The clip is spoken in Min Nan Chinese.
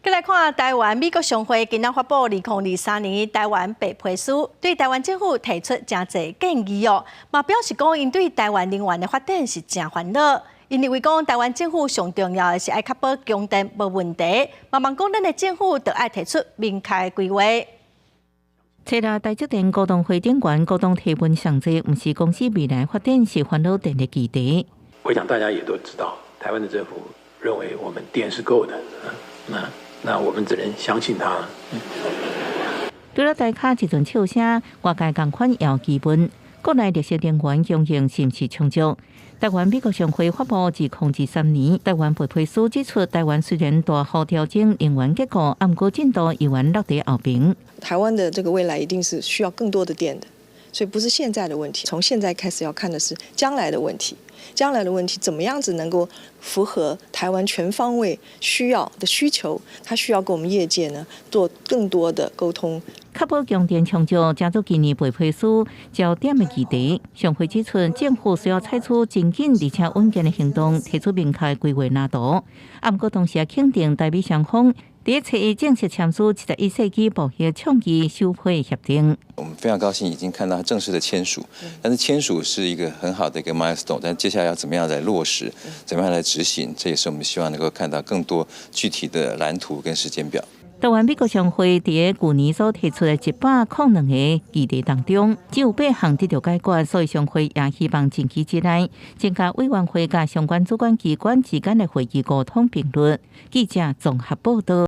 再來看臺灣美國商會今仔發布2023年臺灣白皮書，對臺灣政府提出誠濟建議哦，嘛表示講𪜶對臺灣能源的發展是誠煩惱。𪜶認為講臺灣政府上重要的是愛確保供電無問題，嘛望講咱的政府著愛提出明確的規劃。初六台積電股東會頂懸股東提問上濟，毋是公司未來發展是煩惱電的議題。我想大家也都知道，臺灣的政府認為我們電是夠的，那我們只能相信他。除了台跤一陣笑聲，外界仝款也有疑問：國內綠色能源供應是毋是充足？臺灣美國商會發布2023年臺灣白皮書指出，臺灣雖然大幅調整能源結構，毋過進度猶原落佇後爿。臺灣的這個未來一定是需要更多的電的，所以不是現在的問題，從現在開始要看的是將來的問題。將來的問題，怎麼樣子能夠符合臺灣全方位需要的需求？它需要跟我們業界呢做更多的溝通。確保供電充足，成做今年白皮書焦點的議題。商會指出，政府需要採取真緊而且穩健的行動，提出明確的規劃藍圖。啊，毋過同時也肯定台美雙方佇初一正式簽署21世紀貿易倡議首批協定。我們非常高興已經看到正式的簽署，但是簽署是一個很好的一個 milestone，但接下來要怎麼樣來落實，怎麼樣來執行，這也是我們希望能夠看到更多具體的藍圖跟時間表。臺灣美國商會佇舊年所提出的102個議題當中，只有八項得到解決，所以商會也希望近期之內增加委員會佮相關主管機關之間的會議溝通頻率。記者綜合報道。